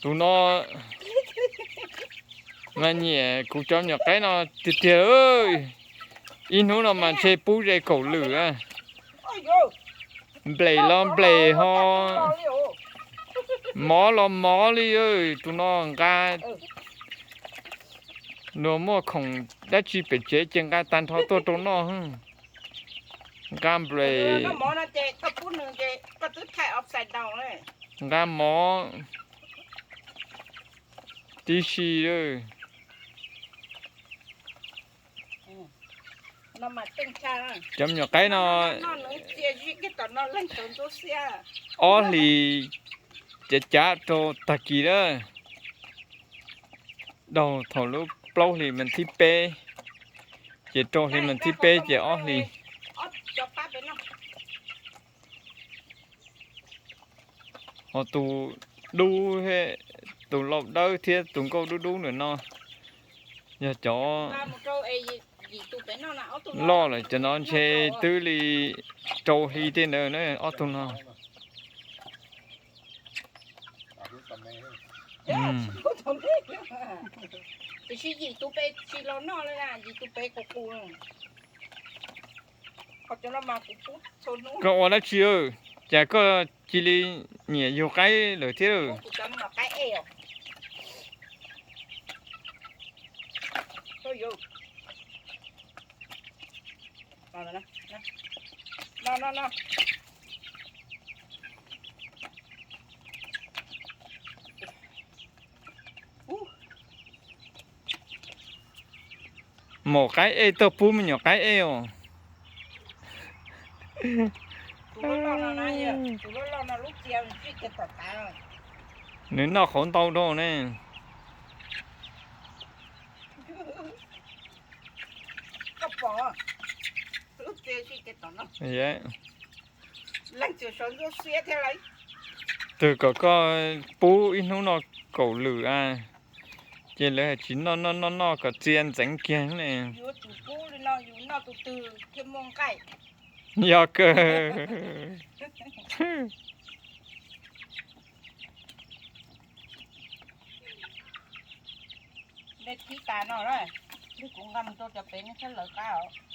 Tus no mas nyiam kuv cov me nyuam qaib no tiag tiag. Ib hnub no mas ntshe pub ze kaum lwm. Nples los nples ho, mov los mov li. Tus no nqa, nws muaj khoom dab tsi pem tsev ces nqa tag nrho tuaj rau noj. Nqa nples, nqa mov tib si. Cov me nyuam qaib no ob hlis cav cav rau tag kis lawm. Daug thaum lub plaub hlis mas thib peb, ces rau hli mas thib peb ces ob hlis. Ho tus dub, tus laus dawb thiab tus nkauj dub dub ntawm no yog cov loj lawm, cov no ntshe twb li rau hli tej ntawd na ob tug no. Tiam sis yim tus pem tsis los noj li, yim tus pem qus qus. Koj ua dab tsi, cas koj cia li nyiam yug qaib lawm thiab? Maum qaib ej tuaj pub me nyuam qaib ej os. Nws noj qhauv ntau dhau ne. Twb kom koj pub ib hnub no kaum lwm a, ces lawv hais tsis noj noj noj noj kom txia ntxeev kiag ne. Yog kawg. Nej thib tas no, kuv nqa mus rau cov pem nej txhob lawv qab.